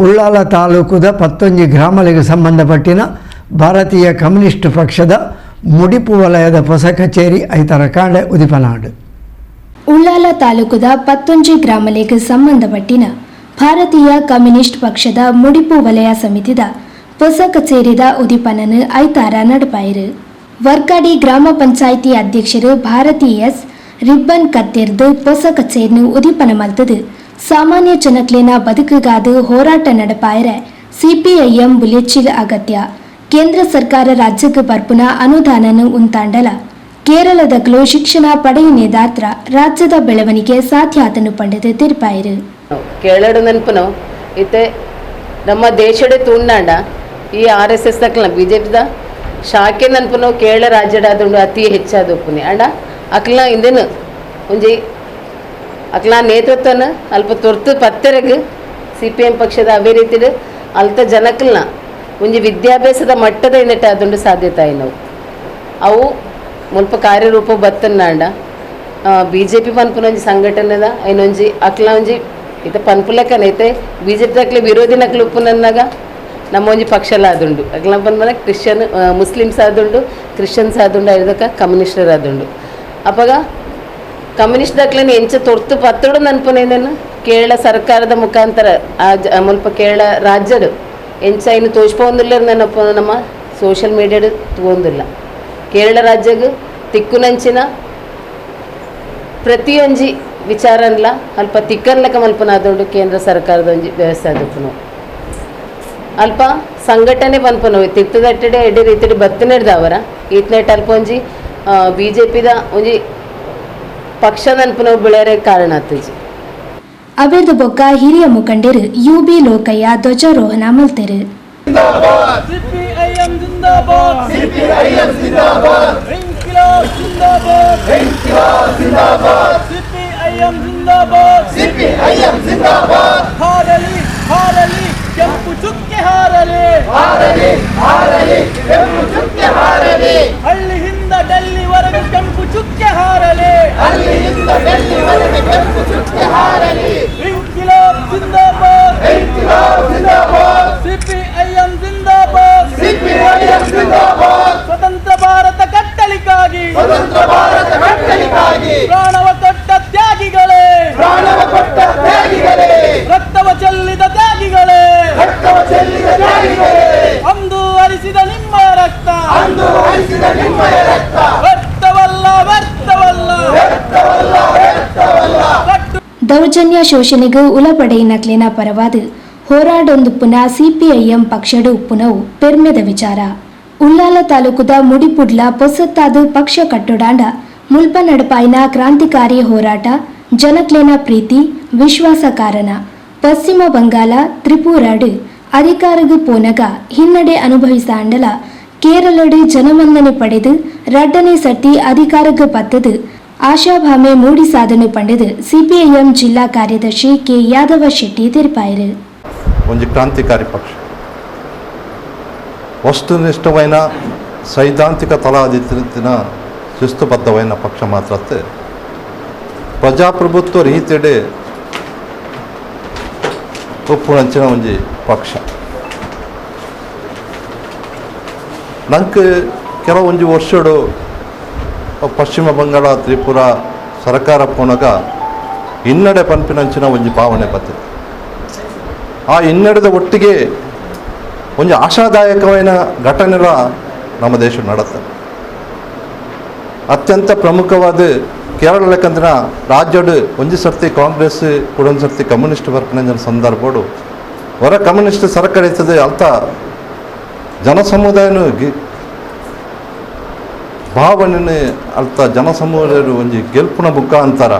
Ullal ತಾಲೂಕುದ ಪತ್ತೊಂಜಿ ಗ್ರಾಮಲೆಗ್ ಸಂಬಂಧಪಟ್ಟಿನ ಭಾರತೀಯ communist ಪಕ್ಷದ ಮುಡಿಪು ವಲಯದ ಹೊಸ ಕಚೇರಿ ಐತರ ಕಾಂಡೆ ಉದಿಪನಾಡು. ಉಳ್ಳಾಲ ತಾಲೂಕುದ ಪತ್ತೊಂಜಿ ಗ್ರಾಮಲೆಗ್ ಸಂಬಂಧಪಟ್ಟಿನ ಭಾರತೀಯ ಕಮ್ಯುನಿಸ್ಟ್ ಪಕ್ಷದ ಮುಡಿಪು ವಲಯ ಸಮಿತಿದ ಹೊಸ ಕಚೇರಿದ ಉದಿಪನನು ಐತಾರ ನಡಪಾಯಿರು. ವರ್ಕಾಡಿ ಗ್ರಾಮ ಪಂಚಾಯಿತಿ ಅಧ್ಯಕ್ಷರು ಭಾರತಿ ಎಸ್ ರಿಬ್ಬನ್ ಕತ್ತೆರ್ದು ಹೊಸ ಕಚೇರಿನು ಉದಿಪನ ಮಲ್ತದು ಸಾಮಾನ್ಯ ಜನಕ್ಲೆನ ಬದುಕುಗಾದು ಹೋರಾಟ ನಡಪಾಯರೆ ಸಿಪಿಐಎಂ ಬುಲೆಚ್ಚಿಲ್ ಅಗತ್ಯ. ಕೇಂದ್ರ ಸರ್ಕಾರ ರಾಜ್ಯಕ್ಕೆ ಬರ್ಪುನ ಅನುದಾನನು ಉಂತಾಂಡಲ ಕೇರಳದಕ್ಲು ಶಿಕ್ಷಣ ಪಡೆಯಿನೇದಾತ್ರ ರಾಜ್ಯದ ಬೆಳವಣಿಗೆ ಸಾಧ್ಯ ಆತನು ಪಂಡದು ತೀರ್ಪಾಯಿರು. ಕೇರಳಡು ನೆನಪುನು ಇತ್ತೆ ನಮ್ಮ ದೇಶಡೆ ತೂಂಡಾಂಡ ಈ R S S ದಕ್ಲನ B J ಪಿದ ಶಾಖೆ ನೆನಪುನು ಕೇರಳ ರಾಜ್ಯಡಾದುಂಡು ಅತಿ ಹೆಚ್ಚಾದ ಉಪ್ಪುನಿ. ಆಂಡ ಅಕ್ಲನ ಇಂದೇನು ಒಂಜಿ ಅಕ್ಲ ನೇತೃತ್ವನ ಅಲ್ಪ ತುರ್ತು ಪತ್ತೆರೆಗ್ C P M ಪಕ್ಷದ ಅವೇ ರೀತಿಡ್ ಅಲ್ತ ಜನಕ್ಲನ ಒಂಜಿ ವಿದ್ಯಾಭ್ಯಾಸದ ಮಟ್ಟದ ಇನ್ನೆಟ್ ಆದುಂಡು ಸಾಧ್ಯತೆ ಆಯಿನವು. ಅವು ಮುಲ್ಪ ಕಾರ್ಯರೂಪ ಬತ್ತನ್ನಾಂಡ B J P ಪನ್ಪುನ ಒಂಜಿ ಸಂಘಟನೆದ ಐನೊಂಜಿ ಅಕ್ಲ ಒಂಜಿ ಇತ್ತೆ ಪನ್ಪುಲೆಕ್ಕನೈತೆ B J P ದಕ್ಲೆ ವಿರೋಧಿನಕ್ಲು ಉಪ್ಪುನನ್ನಾಗ ನಮ್ಮ ಒಂಜಿ ಪಕ್ಷಲ ಆದುಂಡು. ಅಕ್ಲ ಪನ್ಪುನ ಕ್ರಿಶ್ಚಿಯನ್ ಮುಸ್ಲಿಮ್ಸ್ ಆದುಂಡು, ಕ್ರಿಶ್ಚಿಯನ್ಸ್ ಆದುಂಡು, ಐದಕ್ಕ ಕಮ್ಯುನಿಸ್ಟರ್ ಆದುಂಡು. ಅಪಗ ಕಮ್ಯುನಿಸ್ಟ್ ದಕ್ಲೆನ ಎಂಚ ತೊರ್ತು ಪತ್ತೊಡು ನನ್ಪುನೇನೇನು ಕೇರಳ ಸರ್ಕಾರದ ಮುಖಾಂತರ ಆ ಮುಲ್ಪ ಕೇರಳ ರಾಜ್ಯಡು ಎಂಚ ಇನ್ನು ತೋಚ್ಪೊಂದುಲ್ಲೆರ್ ನೆನಪು ನಮ್ಮ ಸೋಷಿಯಲ್ ಮೀಡಿಯಾಡ್ ತೂವೊಂದುಲ್ಲ. ಕೇರಳ ರಾಜ್ಯಗ್ ತಿಕ್ಕುನಂಚಿನ ಪ್ರತಿಯೊಂಜಿ ವಿಚಾರನ್ಲ ಅಲ್ಪ ತಿಕ್ಕನ್ಲೆಕ್ಕ ಮಲ್ಪುನ ಆದುಂಡು ಕೇಂದ್ರ ಸರ್ಕಾರದ ಒಂಜಿ ವ್ಯವಸ್ಥೆ ಆದುಪ್ಪುನು. ಅಲ್ಪ ಸಂಘಟನೆ ಪನ್ಪುನವು ತಿರ್ತದಟ್ಟಡೆ ಎಡ್ಡೆ ರೀತಿಡ್ ಬತ್ತಿನೆಡ್ದಾವರ ಈತ್ನೆಟ್ ಅಲ್ಪ ಒಂಜಿ ಬಿ ಜೆ ಪಿದ ಒಂಜಿ ಪಕ್ಷ ನನ್ಪುನವು ಬೆಳೆಯರೆ ಕಾರಣ ಆತುಜಿ. ಅವೆರ್ದು ಬೊಕ್ಕ ಹಿರಿಯ ಮುಖಂಡರು you B Lokayya ಧ್ವಜಾರೋಹಣ ಮಲ್ತೆರು. ಸಿಪಿಐಎಂ ಜಿಂದಾಬಾದ್, ಸಿಪಿಐಎಂ ಜಿಂದಾಬಾದ್, ಇನ್ಕಿಲಾಬ್ ಜಿಂದಾಬಾದ್, ಇನ್ಕಿಲಾಬ್ ಜಿಂದಾಬಾದ್, ಸಿಪಿಐಎಂ ಜಿಂದಾಬಾದ್, ಸಿಪಿಐಎಂ ಜಿಂದಾಬಾದ್. ಹಾರಲಿ ಹಾರಲಿ ಕೆಂಪು ಚುಕ್ಕೆ ಹಾರಲಿ, ಹಾರಲಿ ಹಾರಲಿ ಕೆಂಪು ಚುಕ್ಕೆ ಹಾರಲಿ, ಹಳ್ಳಿಯಿಂದ ಡೆಲ್ಲಿವರೆಗೆ ಕೆಂಪು ಚುಕ್ಕೆ ಹಾರಲಿ, ಹಳ್ಳಿಯಿಂದ ಡೆಲ್ಲಿವರೆಗೆ ಕೆಂಪು ಚುಕ್ಕೆ ಹಾರಲಿ. ಇನ್ಕಿಲಾಬ್ ಜಿಂದಾಬಾದ್, ಇನ್ಕಿಲಾಬ್ ಜಿಂದಾಬಾದ್, ಸಿಪಿಐಎಂ ಜಿಂದಾಬಾದ್, ಸಿಪಿಐಎಂ ಜಿಂದಾಬಾದ್. ಸ್ವತಂತ್ರ ಭಾರತ ಕಟ್ಟಲಿಕ್ಕಾಗಿ, ಸ್ವತಂತ್ರ ಭಾರತ ಕಟ್ಟಲಿಕ್ಕಾಗಿ ಪ್ರಾಣವ ಕೊಟ್ಟ ತ್ಯಾಗಿಗಳೇ, ಪ್ರಾಣವ ಕೊಟ್ಟ ತ್ಯಾಗಿಗಳೇ, ರಕ್ತವ ಚೆಲ್ಲಿದ ತ್ಯಾಗಿಗಳೇ, ರಕ್ತವ ಚೆಲ್ಲಿದ ತ್ಯಾಗಿಗಳೇ, ಅಂದು ಹರಿಸಿದ ನಿಮ್ಮ ರಕ್ತ, ಅಂದು ಹರಿಸಿದ ನಿಮ್ಮ ರಕ್ತ ವ್ಯರ್ಥವಲ್ಲ, ವ್ಯರ್ಥವಲ್ಲ, ವ್ಯರ್ಥವಲ್ಲ, ವ್ಯರ್ಥವಲ್ಲ. ದೌರ್ಜನ್ಯ ಶೋಷಣೆಗೂ ಉಲಪಡೆಯಿನಕ್ಲೆನ ಪರವಾದ ಹೋರಾಡೊಂದುಪ್ಪುನ ಸಿಪಿಐಎಂ ಪಕ್ಷಡು ಉಪ್ಪುನವು ಪೆರ್ಮೆದ ವಿಚಾರ. ಉಳ್ಳಾಲ ತಾಲೂಕುದ ಮುಡಿಪುಡ್ಲ ಪೊಸತ್ತಾದ ಪಕ್ಷ ಕಟ್ಟೊಡಾಂಡ ಮುಲ್ಪ ನಡಪಾಯಿನ ಕ್ರಾಂತಿಕಾರಿ ಹೋರಾಟ ಜನಕ್ಲೆನ ಪ್ರೀತಿ ವಿಶ್ವಾಸ ಕಾರಣ. ಪಶ್ಚಿಮ ಬಂಗಾಳ ತ್ರಿಪುರಾಡು ಅಧಿಕಾರಗು ಪೋನಗ ಹಿನ್ನಡೆ ಅನುಭವಿಸಾಂಡಲ ಕೇರಳಡು ಜನಮನ್ನಣೆ ಪಡೆದು ರಡ್ಡನೇ ಸರ್ತಿ ಅಧಿಕಾರಕ್ಕೆ ಪತ್ತದು ಆಶಾಭಾಮೆ ಮೂಡಿ ಸಾಧನೆ ಪಂಡದು ಸಿಪಿಐಎಂ ಜಿಲ್ಲಾ ಕಾರ್ಯದರ್ಶಿ ಕೆ ಯಾದವ ಶೆಟ್ಟಿ ತೆರಿಪಾಯರು. ಒಂಜಿ ಕ್ರಾಂತಿಕಾರಿ ಪಕ್ಷ, ವಸ್ತುನಿಷ್ಠమైన ಸೈದ್ಧಾಂತಿಕ ತಲಾದಿತ್ತಿನ ಶಿಸ್ತುಬದ್ಧమైన ಪಕ್ಷ ಮಾತ್ರ ಪ್ರಜಾಪ್ರಭುತ್ವ ರೀತಿಯಡೆ ಉಪ್ಪುನಂಚಿನ ಒಂಜಿ ಪಕ್ಷ. ನಂಗೆ ಕೆಲವೊಂಜಿ ವರ್ಷಡು ಪಶ್ಚಿಮ ಬಂಗಾಳ ತ್ರಿಪುರ ಸರ್ಕಾರ ಪೋನಗ ಹಿನ್ನಡೆ ಪನ್ಪಿನಂಚಿನ ಒಂಜಿ ಭಾವನೆ ಬರ್ತದೆ. ಆ ಹಿನ್ನಡೆದ ಒಟ್ಟಿಗೆ ಒಂಜಿ ಆಶಾದಾಯಕమైన ಘಟನೆಲ ನಮ್ಮ ದೇಶ ನಡತ್ತೆ. ಅತ್ಯಂತ ಪ್ರಮುಖವಾದ ಕೇರಳ ಲೆಕ್ಕಂದಿನ ರಾಜ್ಯಡು ಒಂಜಿ ಸರ್ತಿ ಕಾಂಗ್ರೆಸ್ ಕುಡೊಂದು ಸರ್ತಿ ಕಮ್ಯುನಿಸ್ಟ್ ಬರ್ಪುನ ಸಂದರ್ಭಡು ಹೊರ ಕಮ್ಯುನಿಸ್ಟ್ ಸರ್ಕಾರ ಇರ್ತದೆ ಅಂತ ಜನಸಮುದಾಯನು ಭಾವನೆ ಅಲ್ತ ಜನಸಮುದಾಯ ಒಂಜಿ ಗೆಲ್ಪುನ ಮುಖಾಂತರ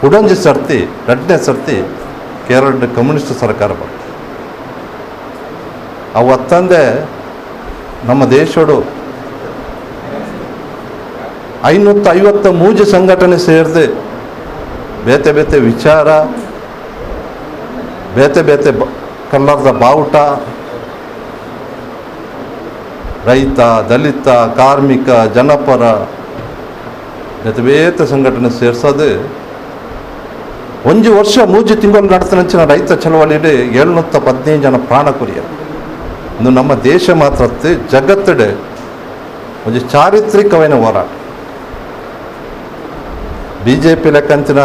ಕುಡೊಂಜಿ ಸರ್ತಿ ರಡ್ಡನೇ ಸರ್ತಿ ಕೇರಳ ಕಮ್ಯುನಿಸ್ಟ್ ಸರ್ಕಾರ ಬರ್ತದೆ. ಅವು ಅತ್ತಂದೆ ನಮ್ಮ ದೇಶಡು 553 ಸಂಘಟನೆ ಸೇರಿದೆ ಬೇತೆ ಬೇತೆ ವಿಚಾರ ಬೇತೆ ಬೇತೆ ಕಲ್ಲರ್ದ ಬಾವುಟ, ರೈತ ದಲಿತ ಕಾರ್ಮಿಕ ಜನಪರ ಬೇತೆ ಬೇತೆ ಸಂಘಟನೆ ಸೇರ್ಸೋದು ಒಂಜಿ ವರ್ಷ ಮೂಜಿ ತಿಂಗಳು ನಡತನಂಚಿನ ರೈತ ಚಳವಳಿಡ್ 715 ಜನ ಪ್ರಾಣ ಕೊರಿಯರು. ಇಂದು ನಮ್ಮ ದೇಶ ಮಾತ್ರ ಜಗತ್ತಡೆ ಒಂಜಿ ಚಾರಿತ್ರಿಕವೈನ ಹೋರಾಟ. B J P ಲೆಕ್ಕಂತಿನ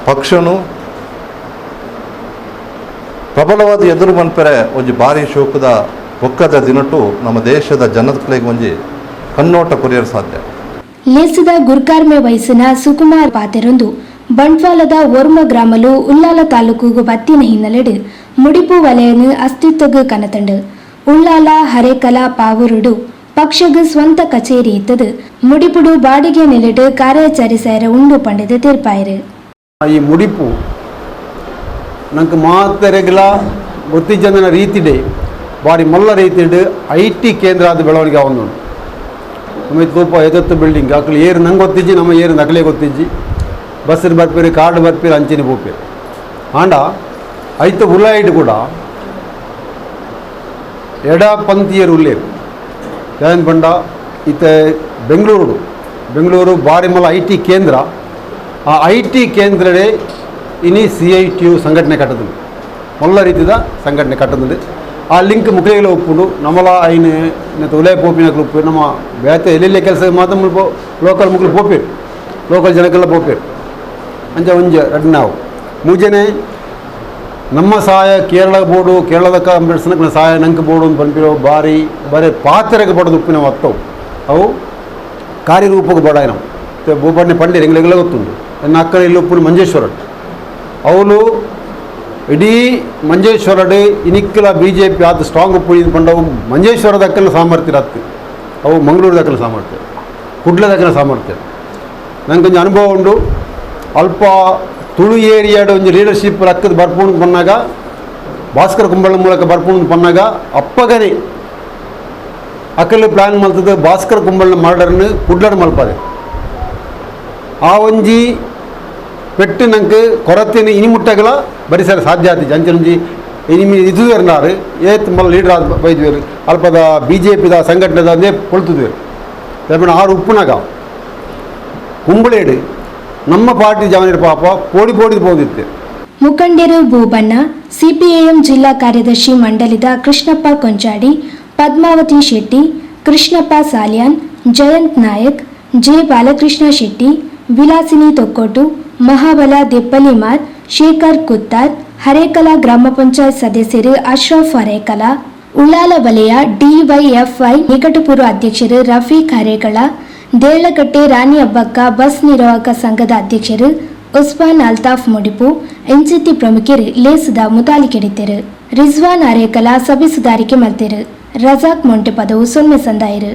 ಪಕ್ಷನು ಪ್ರಬಲವಾದ ಎದುರು ಮನ್ಪೆರೆ ಒಂಜಿ ಭಾರಿ ಶೋಕದ ಒಕ್ಕದ ದಿನಟು ನಮ್ಮ ದೇಶದ ಜನತೆಗೆ ಒಂಜಿ ಕಣ್ಣೋಟ ಕೊರಿಯಲು ಸಾಧ್ಯ. ಲೇಸದ ಗುರ್ಕಾರ್ಮೆ ವಯಸ್ಸಿನ ಸುಕುಮಾರ್ ಪಾತೆರೊಂದು ಬಂಟ್ವಾಳದ ಒರ್ಮ ಗ್ರಾಮಲು ಉಳ್ಳಾಲ ತಾಲೂಕುಗು ಬತ್ತಿನ ಹಿನ್ನೆಲೆಡು ಮುಡಿಪು ವಲಯನು ಅಸ್ತಿತ್ವಗು ಕನತಂಡು. ಉಳ್ಳಾಲ ಹರೇಕಲ ಪಾವೂರುಡು ಪಕ್ಷಗ್ ಸ್ವಂತ ಕಚೇರಿ ಇತ್ತದು ಮುಡಿಪುಡು ಬಾಡಿಗೆ ನೆಲೆಡು ಕಾರ್ಯಾಚರಿಸೇರ ಉಂಡು ಪಂಡಿತು ತೀರ್ಪಾಯಿರು. ಈ ಮುಡಿಪು ನಂಗೆ ಮಾತೆರೆಗ್ಲ ಗೊತ್ತಿಜ್ಜಂದಿನ ರೀತಿಡೆ ಬಾರಿ ಮಲ್ಲ ರೀತಿಡು I T ಕೇಂದ್ರ ಆದ ಬೆಳವಣಿಗೆ ಆವೊಂದುಂಡು. ನಮ್ಮ ತೂಪ ಎದತ್ತು ಬಿಲ್ಡಿಂಗ್ ಅಕ್ಲು ಏರು ನಂಗೆ ಗೊತ್ತಿಜ್ಜಿ, ನಮ್ಮ ಏರು ನಕಲೇ ಗೊತ್ತಿಜ್ಜಿ. ಬಸ್ಸಿನ ಬರ್ಪೇರು, ಕಾರ್ಡ್ ಬರ್ಪೇರು, ಅಂಚಿನ ಪೋಪೇರು. ಆಂಡ ಐತ ಉಲಾಯಿಡ್ ಕೂಡ ಎಡಪಂಥೀಯರು ಉಲ್ಲೇರು. ಯಾನ್ ಪಂಡ ಇತ್ತೆ ಬೆಂಗಳೂರು ಬೆಂಗಳೂರು ಬಾರಿ ಮಲ್ಲ I T ಕೇಂದ್ರ. ಆ I T ಕೇಂದ್ರಡೆ ಇನಿ C I T U ಸಂಘಟನೆ ಕಟ್ಟದು, ಮಲ್ಲ ರೀತಿದ ಸಂಘಟನೆ ಕಟ್ಟದು. ಆ ಲಿಂಕ್ ಮುಖೇಲ ಒಪ್ಪುಂಡು. ನಮ್ಮಲ ಐನು ಉಲೇ ಪೋಪಿನಕ್ಲು ಉಪ್ಪು ನಮ್ಮ ಬೇತೆ ಎಲ್ಲೆಲ್ಲಿ ಕೆಲಸ ಮಾತ್ರ ಮುಲ್ಪ ಲೋಕಲ್ ಮುಕ್ಲು ಪೋಪೇರು, ಲೋಕಲ್ ಜನಕ್ಕೆಲ್ಲ ಪೋಪೇರು. ಅಂಚ ಒಂಜಿ ರಡ್ಡು ನಾವು ಮೂಜನೆ ನಮ್ಮ ಸಹಾಯ ಕೇರಳ ಬೋರ್ಡು, ಕೇರಳದ ಕಾಂಗ್ರೆಸ್ನ ಸಹಾಯ ನಂಗೆ ಬೋರ್ಡು ಅಂತ ಪನ್ಪಿರೋ ಬಾರಿ ಬರೀ ಪಾತ್ರೆಗೆ ಬಡದು ಉಪ್ಪಿನ ಅತ್ತವು ಅವು ಕಾರ್ಯರೂಪಕ್ಕೆ ಬಡ ನಾವು ಭೂಪಣ್ಣೆ ಪಂಡಿರ್ ಎಂಗ್ಲೆಗೆಲ್ಲ ಗೊತ್ತುಂಟು. ನನ್ನ ಅಕ್ಕನ ಇಲ್ಲಿ ಉಪ್ಪುನ ಮಂಜೇಶ್ವರ, ಅವಳು ಇಡೀ ಮಂಜೇಶ್ವರಡು ಇನಿಕ್ಕಲ B J P ಆದ ಸ್ಟ್ರಾಂಗ್ ಉಪ್ಪು ಇದು ಪಂಡವು ಮಂಜೇಶ್ವರದಕ್ಕನ ಸಾಮರ್ಥ್ಯ ಅತ್ತು, ಅವು ಮಂಗಳೂರು ಸಾಮರ್ಥ್ಯ, ಕುಡ್ಲದಕ್ಕನ ಸಾಮರ್ಥ್ಯ. ನಂಗೆ ಒಂಜಿ ಅನುಭವ ಉಂಡು. ಅಲ್ಪ ತುಳು ಏರಿಯಾಡು ಒಂಜಿ ಲೀಡರ್ಶಿಪ್ ರಕ್ಕದ ಬರ್ಪುಂಡು ಪನ್ನಾಗ, ಭಾಸ್ಕರ ಕುಂಬಳ ಮೂಲಕ ಬರ್ಪುಂಡು ಪನ್ನಾಗ ಅಪ್ಪಗನೆ ಅಕಲು ಪ್ಲಾನ್ ಮಲ್ತದ ಭಾಸ್ಕರ ಕುಂಬಳನ ಮರ್ಡರ್ನು ಕುಡ್ಲಡ್ ಮಲ್ಪದೆ. ಆ ಒಂಜಿ ಪೆಟ್ಟು ನಂಗೆ ಕೊರತೆನ ಇನಿ ಮುಟ್ಟಗಲ ಬರಿಸರ ಸಾಧ್ಯ ಆತಿಜಿ. ಅಂಚನೊಂಜಿ ಇನಿಮಿ ಇದುವೇರ್ನಾರು ಏತ್ ಮಲ್ಲ ಲೀಡರ್ ಆದ ಬೈದುವೇರು ಅಲ್ಪದ ಬಿ ಜೆ ಪಿದ ಸಂಘಟನೆದ ಅಂದೇ ಕೊಳ್ತುದುವೇರು. ಆರು ಉಪ್ಪುನಾಗ ಕುಂಬಳೇಡು ನಮ್ಮ ಪಾರ್ಟಿ ಜವನಿರ ಪಾಪ ಪೋಡಿ ಪೋಡಿ ಪೋದಿತ್ತು. ಮುಖಂಡರು ಭೂಬಣ್ಣ, ಸಿಪಿಐಎಂ ಜಿಲ್ಲಾ ಕಾರ್ಯದರ್ಶಿ ಮಂಡಳಿದ ಕೃಷ್ಣಪ್ಪ ಕೊಂಚಾಡಿ, ಪದ್ಮಾವತಿ ಶೆಟ್ಟಿ, ಕೃಷ್ಣಪ್ಪ ಸಾಲ್ಯಾನ್, ಜಯಂತ್ ನಾಯಕ್, ಜೆ ಬಾಲಕೃಷ್ಣ ಶೆಟ್ಟಿ, ವಿಲಾಸಿನಿ ತೊಕ್ಕೋಟು, ಮಹಾಬಲ ದೆಪ್ಪಲಿಮಾರ್, ಶೇಖರ್ ಕುತ್ತಾರ್, ಹರೇಕಲ ಗ್ರಾಮ ಪಂಚಾಯತ್ ಸದಸ್ಯರು ಅಶ್ರಫ್ ಹರೇಕಲ, ಉಳ್ಳಾಲ ವಲಯ ಡಿವೈಎಫ್ಐ ನಿಕಟಪೂರ್ವ ಅಧ್ಯಕ್ಷರು ರಫೀಕ್ ಹರೇಕಳ, ದೇಳಕಟ್ಟೆ ರಾಣಿ ಅಬ್ಬಕ್ಕ ಬಸ್ ನಿರ್ವಾಹಕ ಸಂಘದ ಅಧ್ಯಕ್ಷರು ಉಸ್ಮಾನ್ ಅಲ್ತಾಫ್ ಮುಡಿಪು, ಎನ್ಸಿತಿ ಪ್ರಮುಖರು ಲೇಸದ ಮುತಾಲಿಕೆಡಿತರು. ರಿಜ್ವಾನ್ ಅರೇಕಲ ಸಭೆ ಸುಧಾರಿಕೆ ಮಲ್ತೆರು. ರಜಾಕ್ ಮೊಂಟೆಪದವು ಸೊನ್ನೆ ಸಂದಾಯರು.